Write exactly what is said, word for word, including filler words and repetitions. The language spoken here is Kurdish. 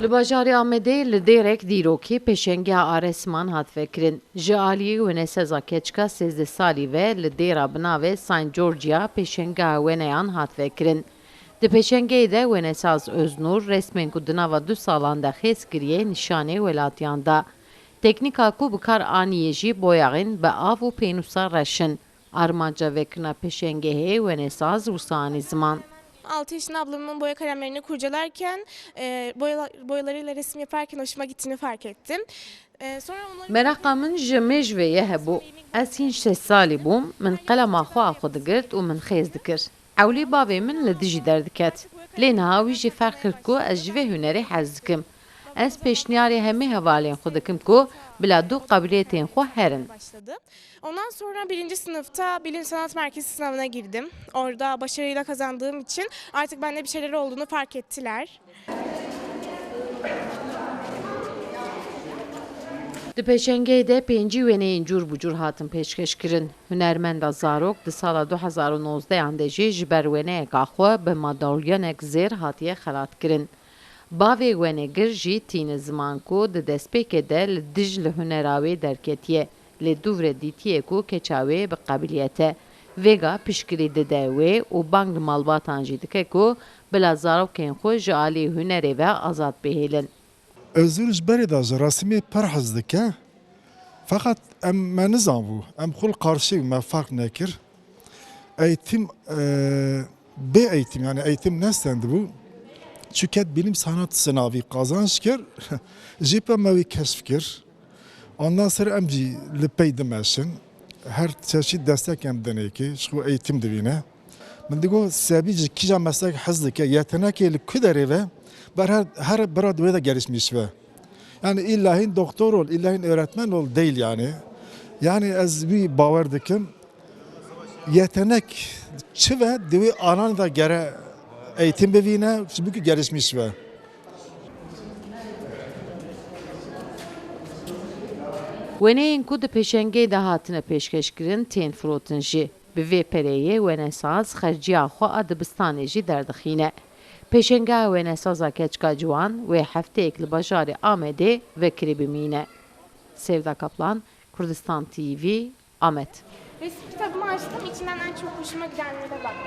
Li bajarê Amedê li dêrek dîrokê pêşengeha Aresman hat vekirin. Ji aliyê weneseza keçika sêzdeh salî ve li dêra bi navê Saint Georgia pêşengeha weneyan hat vekirin. Di pêşengeyê de wenesaz Öznur resmên ku di nava du salan de xêz kiriye nîşanê welatiyan da. Teknîka ku bi kar anîye jî boyaxên bi av û pênûsa reş in. Armanca vekirina pêşengehê wenesaz wisa anî ziman. Altı yaşında ablamın boya kalemlerini kurcalarken, e, boyala-, boyalarıyla resim yaparken hoşuma gittiğini fark ettim. E, sonra onların Meraqa min ji mêj ve ye hebû. Ez hîn şeş salî bûm, min qelema xwe a xwe digirt û min xêz dikir. Ewlî bavê min li dijî derdiket. Lê niha wî jî ferq kir ku ez ji vê hunerê hez dikim. Ez pêşniyarê hemî hevalên xwe dikim ku bila du qebiliyetên xwe herin. Başladı. Ondan sonra birinci sınıfta Bilim Sanat Merkezi sınavına girdim. Orada başarıyla kazandığım için artık bende bir şeyler olduğunu fark ettiler. Di pêşengeyê de pêncî wêneyên cûr bi cûr hatin pêşkêşkirin. Hunermenda zarok di sala du hezar û nozdeh an de jî ji ber wêneyeka xwe bi madalyonek zêr hatiye xelatkirin. Bavê wenegir jî tîne ziman ku di destpêkê de li dij li hunera wê derketiye. Lê dûvre dîtiye ku keça wê bi qebiliyet e. Vêga piştgirî dide wê û bang li malbatan jî dike ku bila zarokên xwe ji alî hunerê ve azad bihêlin. Özgür ji berê de ji resimê pir hez dike. Feqet em, me nizanbû. Em xwe li qarşî me ferq nekir. Eğitim, e, bê eğitim, yani eğitim nestendibû. Çuket bilim sanat sınavı kazanç kir. Jî pe me wî keşf kir. Ondan sonra em jî li pey dimeşin. Her çeşit destek em dinê ki, ji xwe eğitim divîne. Min digo, Sebî ji kîja meslek hez dike, yetenekê li ku derê ve, ber her, her bira di wê de gelişmiş ve. Yani illa hîn doktor ol, illa hîn öğretmen ol değil yani. Yani ez wî bawer dikim. Yetenek çi ve, di wê alan de gere eğitim bivîne, çimkî gelişmiş ve. Wêneyên ku di pêşengê de hatine pêşkêşkirin tên firotin jî. Bi vê pereyê wenesaz xerciya xwe a dibistanê jî derdixîne. Pêşengeha wenesaza keçika ciwan wê hefteyek li bajarê Amedê vekirî bimîne. Sevda Kaplan, Kurdistan T V, Amed. Resim kitabımı açtım, içinden en çok hoşuma gidenlere baktım.